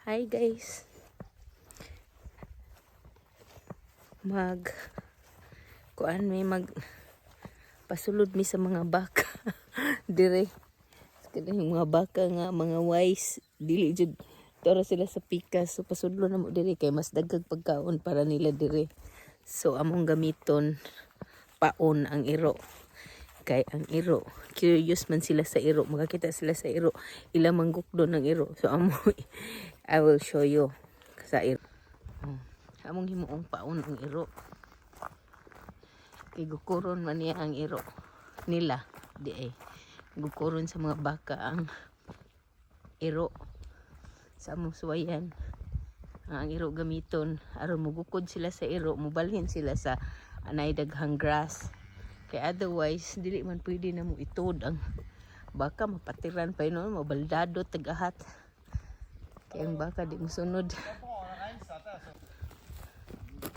Hi guys. Mag kuan may mag pasulod mi sa mga baka dire. Kanang mga baka nga mga wise dili jud toro sila sa pikas, so pasudlo na mo dire kay mas daghang pagkaon para nila dire. So among gamiton paon ang iro kay ang iro curious man sila sa iro, makakita sila sa iro, ila manggukdo ng iro. So amo, I will show you sa iro. Oh, among himuong paon ang iro kay gukuron man niya ang iro nila di ay gukuron sa mga baka ang iro sa among suwayan. Ang iro gamiton aron mugukod sila sa iro, mubalhin sila sa anay daghang grass, kay otherwise dili man pwede na mo itod ang baka, mapatiran pa yun, mabaldado tagahat kay ang baka di mo sunod.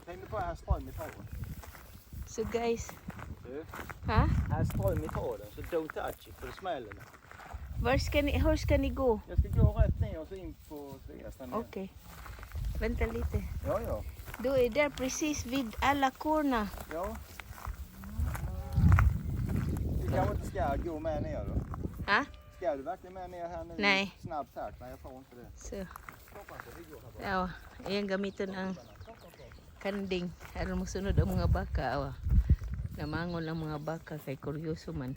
Häng på här ström i tråden. So guys, Du, ha. Här är ström i tråden, så don't touch it för det smäller det. Var ska ni gå? Jag ska gå rätt ner och så in på Sveastrand igen. Okej. Vänta lite. Ja, ja. Du är där precis vid alla korna. Ja. Du kanske inte ska gå med ner då? Ha? Ska du verkligen med ner här nu? I Nej. snabb takt? Nej, jag tror inte det. So, Hoppas att vi går här bara. awa, ayan gamiton ang kanding. Aron mosunod ang mga baka. Awa. Namangon ang mga baka kay kuryoso man.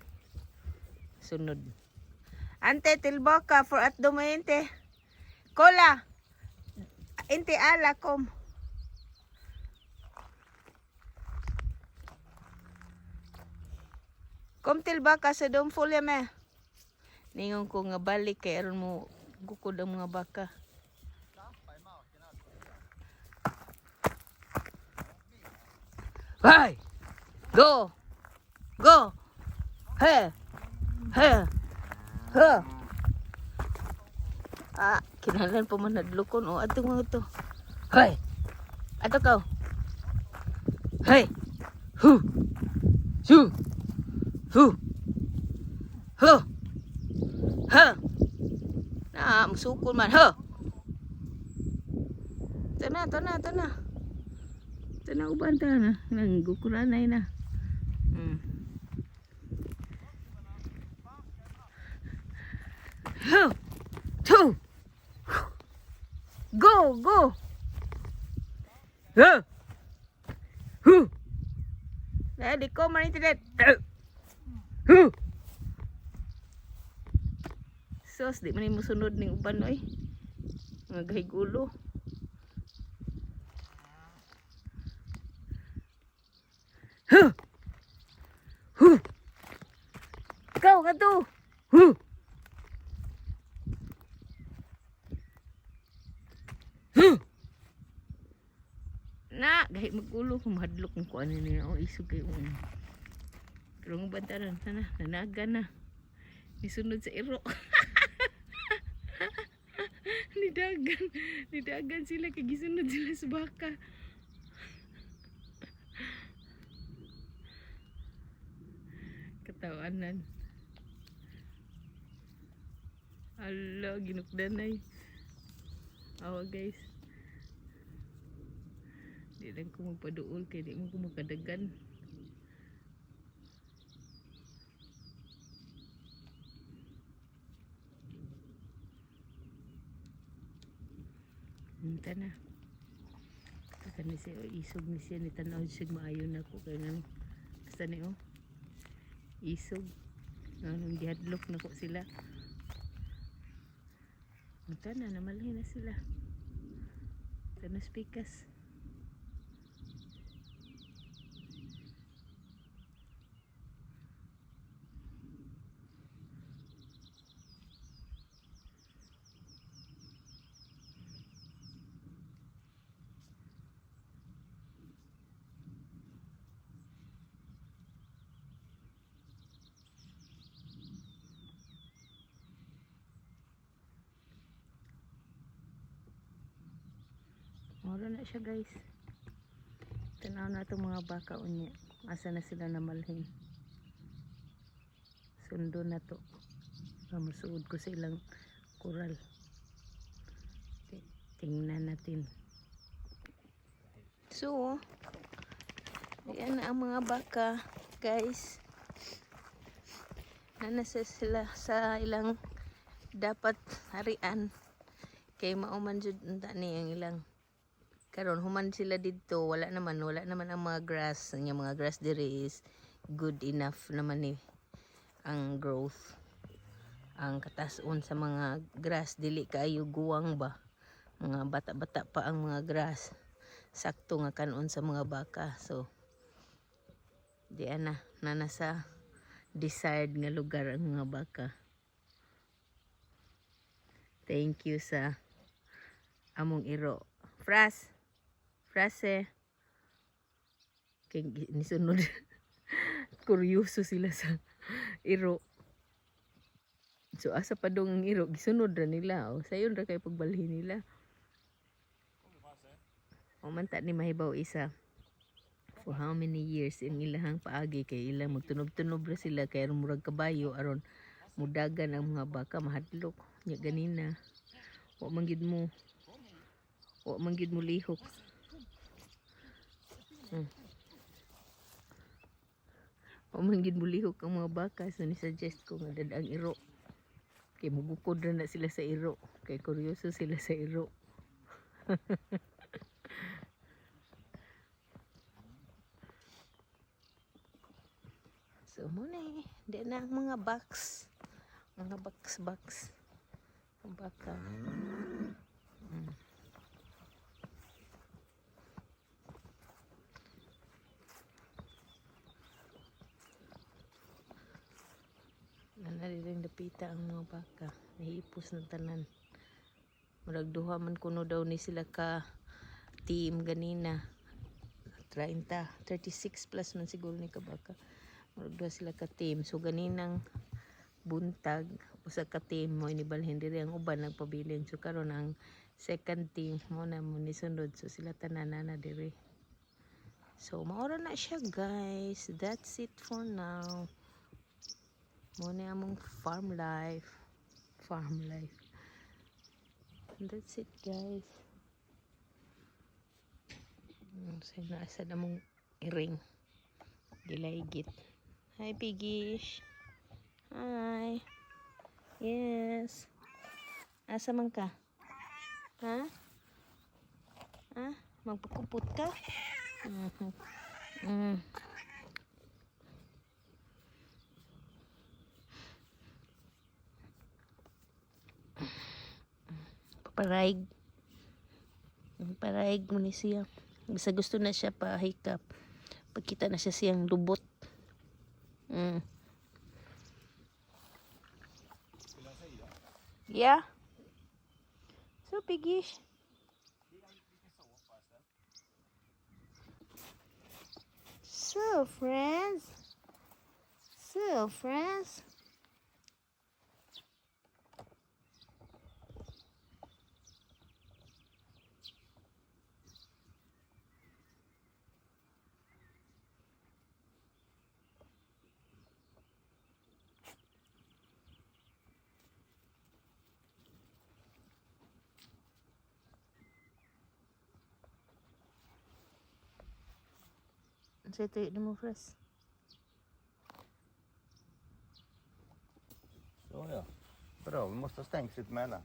Sunod. Ante tillbaka för att de är inte. Kolla! Inte alla kom. Kom tillbaka så de följer med. Ningon ko nga balik kay aron mo gukod ang mga baka. Hey! Go! Go! Hey! Hey! Ha! Ah, kinahanglan pa man nadlokon o adto mga to. Hey! Ato ka. Hey! Hu! Su! Hu! Hu! Ha! Na, musukol man. Ha! Tana, tana, tana. Tana uban ta na. Nang gukuranay na. Huh. Two. Go, go. Huh. Huh. Nej, det kommer inte det. Huh. Sos, di man mo sunod ning uban oy. Mga gahigulo. Huh. Huh. Go, kadto. Huh. Huh. Na, gahi magulo kung mahadlok mo ko ano niya. O, isog kayo. Pero ang bantaran, sana, nanaga na. Nisunod sa iro. Nidagan. Nidagan sila, kay gisunod sila sa baka. Katawanan. Ala, ginukdanay. Awa guys. Di lang ko magpaduol kay di mo ko makadagan. Unta na. Taka ni siya, isog ni siya, ni tanaw siya maayo na ko kay ngano. Basta ni oh. Isog. Nganong gihadlok na ko sila. Unta na, namalhin na sila. Tanas pikas. Mura na siya guys. Tanaw na itong mga baka unya. Asa na sila namalhin. Sundo na to. Para masuod ko sa ilang kural. Tingnan natin. So, ayan na ang mga baka, guys. Nanasa sila sa ilang dapat harian. Kay mao man jud unta ni ang ilang karon human sila didto, wala naman ang mga grass nya. Mga grass diri is good enough naman ni ang growth, ang katason sa mga grass, dili kaayo guwang ba, mga bata-bata pa ang mga grass, sakto nga kanon sa mga baka. So di ana na nasa desired nga lugar ang mga baka. Thank you sa among iro. Fras, frase, kay nisunod, kuryoso sila sa iro. So asa pa dong ang iro, gisunod ra nila. O sayon ra kay pagbalhin nila. O man ta ni mahibaw isa for how many years ang ilahang paagi, kay ilang magtunob-tunob ra sila kay aron murag kabayo, aron mudagan ang mga baka, mahadlok nya. Ganina wa man gyud mo lihok. Wa man gyud mo lihok ang mga baka. So ni suggest ko nga dad ang iro kay mugukod ra na sila sa iro kay kuryoso sila sa iro. So mao na eh. Di na ang mga box. Mga box box. Ang baka. Nanariring dapita ang mga baka. Nahipos ng tanan. Murag duha man kuno daw ni sila ka team ganina. 30, 36 plus man siguro ni kabaka. Murag duha sila ka team. So ganinang buntag, usa ka team mo inibalhin diri, ang uban nagpabilin. So karon ang second team mo na mo ni sunod. So sila tanan na diri. So mao ra na siya, guys. That's it for now. Mao na among farm life. Farm life. And that's it, guys. So nasa namong iring. Gilaygit. Hi, Piggish. Hi. Yes. Asa man ka? Ha? Ha? Magpakupot ka? Mhm. Paparaig. Paraig mo ni siya. Bisa gusto na siya pahikap. Pagkita na siya siyang lubot. Yeah. So, Piggish. So, friends. So, friends. Unsay tuyo nimo, Fres? Så ja. Bra, vi måste ha stängslet mellan.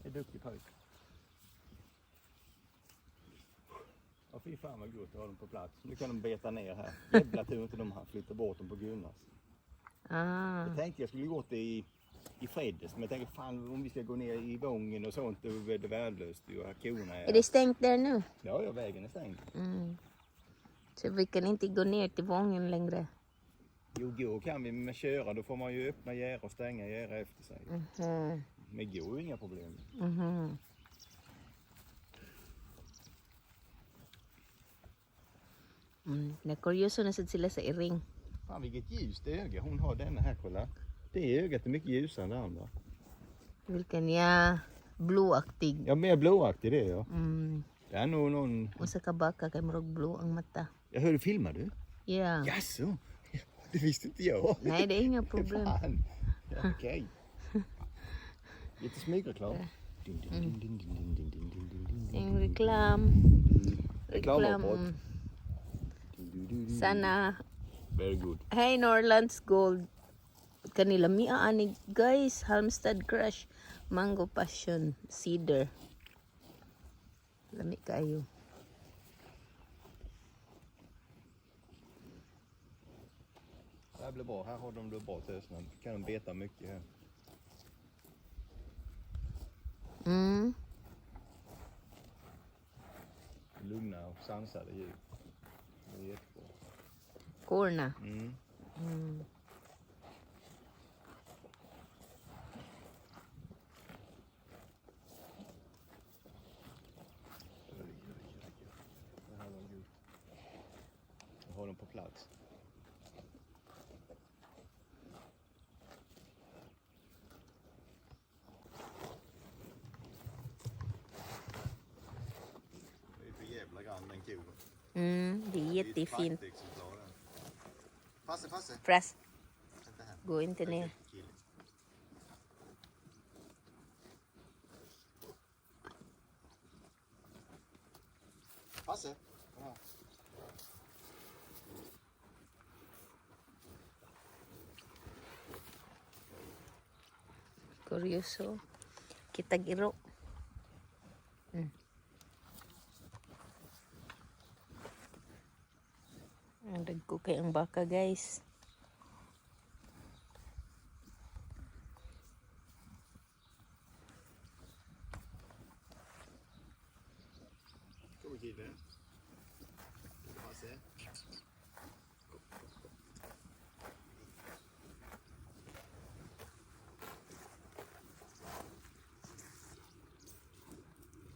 Det är duktig pojk. Ja, fy fan vad gott att ha dem på plats. Nu kan de beta ner här. Jävla tur inte de har flyttat bort dem på Gunnars. Ah. Jag tänkte jag skulle gått i fredags, men jag tänkte fan om vi ska gå ner i Vången och sånt, då är det värdelöst ju. Här korna Är det stängt där nu? Ja, ja, vägen är stängd. Så vi kan inte gå ner till Vången längre? Jo, gå kan vi, men köra då får man ju öppna gärde och stänga gärde efter sig. Men gå är ju inga problem. Nakuryoso na sad sila sa iring. Fan vilket ljust öga hon har, denna här, kolla. Det ögat är mycket ljusare än det andra. Vilken, ja, blåaktig. Ja, mer blåaktig det, ja. Det är nog någon. Usa ka baka kay murag blue ang mata. Jag hörde, filmar du? Yeah. Jaså? Det visste inte jag. Nej, det är inga problem. Fan. Ja, okej. Lite smygreklam. Dun, dun, dun, dun, dun, dun, dun, dun, dun, Reklam. Reklam. Reklamavbrott. Sana. Very good. Hey, Norlands Gold. Kanila mia ani guys, Halmstad Crush, Mango Passion, Cedar. Lami kayo. Det här blir bra. Här har de det bra tösna. Kan de beta mycket här. Lugna och sansade djur. Det är jättebra. Korna. Mm. Oj, oj, oj, oj. Det här var gott. Jag har dem på plats. Det är för jävla grann den kon. Mm, det är Det är ett jättefint. praktexemplar den. Passe, passe. Fras, Inte här. gå inte ner. Kille. Passe. Kom här. Kuryoso. Kitag iro. Ang dagko kay ang baka, guys. Kom kille. Passe.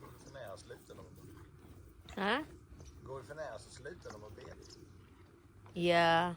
Går vi för nära slutar de att Ha? Går vi för nära så slutar de att beta. Yeah.